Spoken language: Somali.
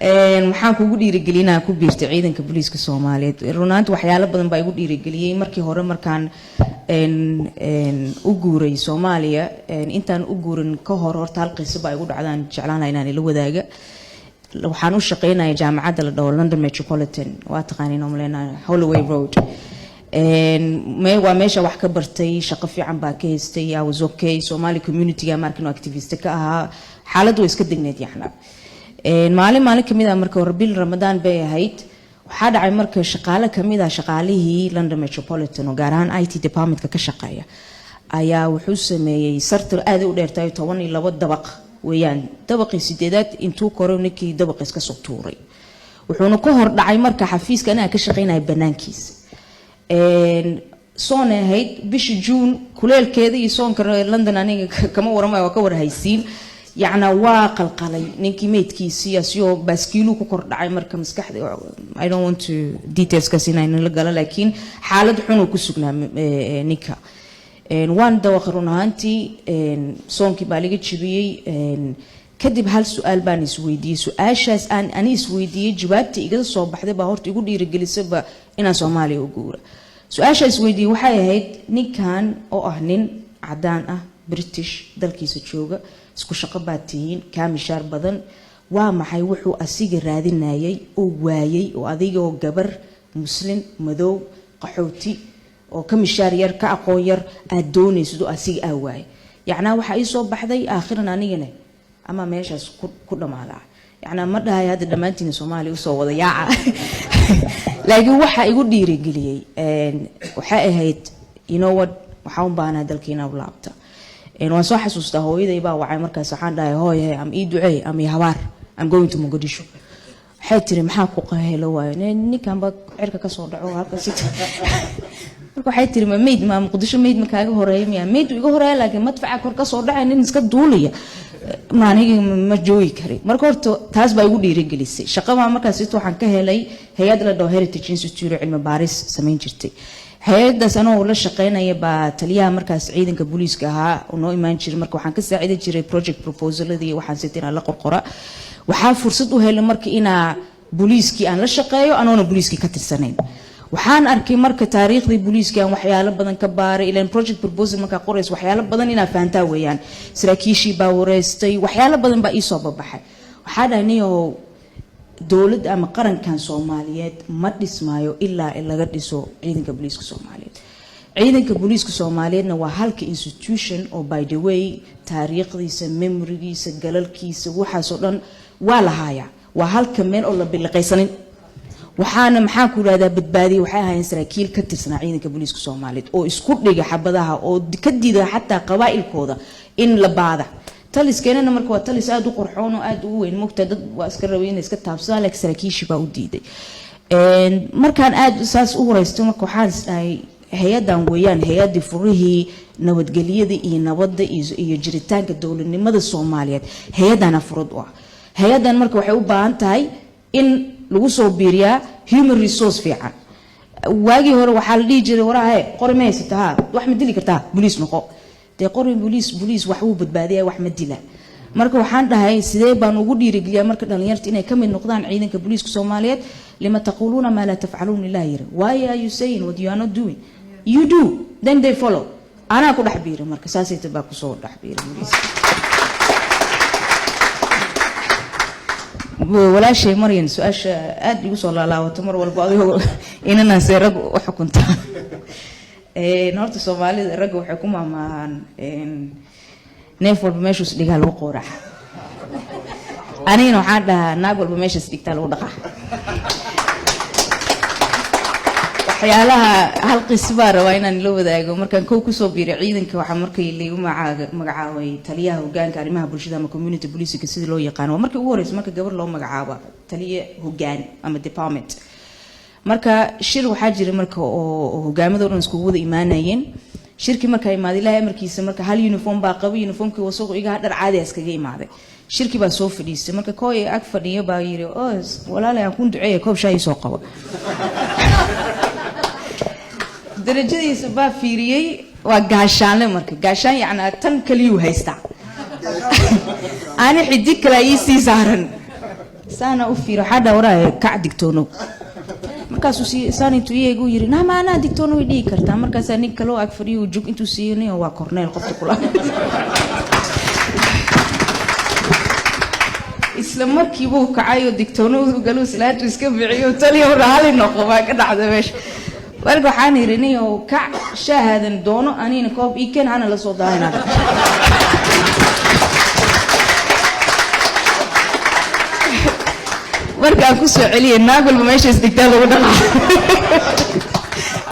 Waxaan kugu dhiirigelinaa ku biirtay ciidanka booliiska Soomaaliyeed. Runaanti waxyaalo badan baa igu dhiirigeliyey. Markii hore markaan u guuray Soomaaliya, intaan u guurin ka hor, horta hal qiso baa igu dhacdaan jeclaan lahaa inaan ila wadaaga. Waxaan u shaqeynaya jaamacadda la dhaho London Metropolitan, waa taqaaniin omlena, Holloway Road. Waa meesha wax ka bartay, shaqo fiican baa ka haystay. I was okay. Somali community-ga markin activist ka ahaa, xaaladdu way iska degneyd. Yacna maalin maalin kamid ah, marka hore bil Ramadaan bay ahayd, waxaa dhacay marka shaqaale kamid ah shaqaalihii London Metropolitan oo gaar ahaan IT departmentka ka shaqeeya ayaa wuxuu sameeyey sartar aad u dheertahay, 12 dabaq weeyaan. Dabaqii sideedaad intuu koro ninkii dabaqi iska soo tuuray, wuxuuna ka hor dhacay marka xafiiska aniga ka shaqeynaya banaankiisa. Soon ahayd bisha Juun, kuleelkeeda iyo soonka London aniga kama waramayo, waa ka warhaysiin. Yacna waa qalqalay ninkii meydkiisii asigoo baaskiiluu ku kor dhacay. Marka maskaxda, I don't want to detailskaas inaan la galo, laakiin xaalad xun uu ku sugnaa ninka. Waan dawaqay run ahaantii, soonkii baa laga jebiyey. Kadib hal su-aal baan isweydiiyey. Su-aashaas aan ani isweydiiyey, jawaabta igaga soo baxday baa horta igu dhiirigelisaba inaan Soomaaliya u guura. Su-aasha isweydiiyey waxay ahayd, ninkan oo ah nin cadaan ah, British, dalkiisa jooga, isku shaqo baad tihiin, kaa mishaar badan, waa maxay wuxuu asiga raadinayay oo waayay oo adigoo gabar Muslim, madow, qaxooti oo ka mishaar yar, ka aqoon yar aad doonaysid oo asiga aa waayay? Yacnaa waxaa ii soo baxday aakhiran anigana ama meeshaas ku dhammaadaa. Yacnaa ma dhahay hadda dhammaantiina Soomaaliya usoo wada yaaca, laakiin waxa igu dhiirigeliyey waxay ahayd, you know what, waxaan u baahnaa dalkiina u laabta. Waan soo xasuustaa, hooyaday baa wacay. Markaas waxaan dhahay, "Hooyahay, am ii duceey am ii habaar, I'm going to Mogadishu." Waxay tiri, "Maxaa ku qahelo?" Waayo ninkan baa cirka kasoo dhaco halka si. Marka waxay tiri, "Ma meyd ma Muqdisho, meyd ma kaaga horeeya? Miya meyd iga horeeya, laakiin madfaca kor kasoo dhacay, nin iska duulaya ma aniga ma joogi kari." Marka horta taas baa igu dhiirigelisay. Shaqabaa markaas ito waxaan ka helay hay-ad la dhaho Heritage Institute oo cilmi baaris samayn jirtay. Hay-adaas anoo la shaqeynaya baa taliyaha markaas ciidanka booliiska ahaa oo noo imaan jiray. Marka waxaan ka saacidi jiray project proposaladii, waxaan sita inaan la qorqora. Waxaa fursad u helay marka inaa booliiskii aan la shaqeeyo anoona booliiskii ka tirsanayn. Waxaan arkay marka taariikhdii booliiska aan waxyaalo badan ka baaray, ilaan project proposal markaa qorayso waxyaalo badan inaa fahantaa weeyaan. Saraakiishii baa wareystay, waxyaalo badan baa iisoo babaxay. Waxaa dhahay, niyow, dowladda ama qarankan Soomaaliyeed ma dhismaayo ilaa laga dhiso ciidanka booliiska Soomaaliyeed. Ciidanka booliiska Soomaaliyeedna waa halka institution oo, by the way, taariikhdiisa, memorigiisa, galalkiisa, waxaasoo dhan waa la haayaa. Waa halka meel oo la biliqaysanin. Waxaana, maxaan ku idhahdaa, badbaadiyay waxay ahaayeen saraakiil ka tirsanaa ciidanka booliiska Soomaaliyeed oo isku dhiga xabadaha oo ka diida xataa qabaa'ilkooda in la baada. Taliskeenana marka waa talis aada u qurxoon oo aada u weyn, mogta, dad waa iska rabay inay iska taabsadaan, laakiin saraakiishii baa u diiday. Markaan aada saas u horeystay, marka waxaan is dhahay, hay-addan weeyaan hay-addii furihii nabadgelyada iyo nabadda iyo jiritaanka dowladnimada Soomaaliyeed. Hay-addana furad u ah. Hay-addan marka waxay u baahan tahay in lagu soo biiriyaa human resource fiican. Waagii hore waxaa la dhihi jiray, "Warahe, qori ma haysata? Ha, wax ma dili kartaa? Boliis noqo." Dee qori boliis, boliis wax wuu badbaadiyaa, wax ma dila. Marka waxaan dhahay, sidee baan ugu dhiirigeliyaa marka dhalinyarta inay ka mid noqdaan ciidanka booliiska Soomaaliyeed? "Lima taquuluuna maa laa tafcaluun?" Ilah yiri, "Why are you saying what you are not doing? You do, then they follow." Anaa ku dhex biiray marka, saasayta baa kusoo dhex biiray booliiska. Walaashay Maryan, su-aasha aada igu soo laalaabato mar walba, adigoo inanaasee rag u xukuntaa? Horta Soomaalida ragga waxay ku maamaahaan, neef walba meeshuus dhigaa lagu qooraxa. Anigana waxaan dhahaa, naag walba meeshaas dhigtaa lagu dhaqaa. Waxyaalaha hal qis baa rabaa inaan la wadaago. Markaan kow kusoo biiray ciidanka, waxaa markii laigu magacaabay taliyaha hogaanka arrimaha bulshada ama community policing sidii loo yaqaano. Waa markii ugu horeysa marka gabar loo magacaabo taliye hogaan ama department. Marka shir waxaa jira marka oo hogaamada o dhan iskugu wada imaanayeen. Shirkii markaa imaaday, Ilahay amarkiisa, marka hal uniform baa qabay, uniformkii wasaqu iga, dhar caadi iskaga imaaday. Shirkii baa soo fadhiistay. Marka kooy ag fadhiyo baa yiri, "Oo walaalay, aan kun duceeya, koob shaay soo qabo." Darajadiisa baa fiiriyey, waa gaashaanle. Marka gaashaan yacnaa tan kaliyuu haystaa, ani xidig kale ii sii saaran. Saana u fiiro, waxaa dhawraya, "Kac, digtoonow." Markaasuu sii saan intuu iyagu yiri, "Nama anaa digtoonow way dhihi kartaa." Markaasaa nin kaloo ag fadhiyo jug intuu siiyay, waa korneel qofta kula. Isla markii buu kacay oo digtoonowdu galuu, islaantu iska bixiyo, taliya raali noqo baa ka dhacda meesha. Marka waxaan yidhi, "Niyow, kac, shaahadan doono, anina koob ii keen, hana la soo daahina." Markaan kusoo celiyay, naag walba meesha isdhigtaa lagu dhaqaa.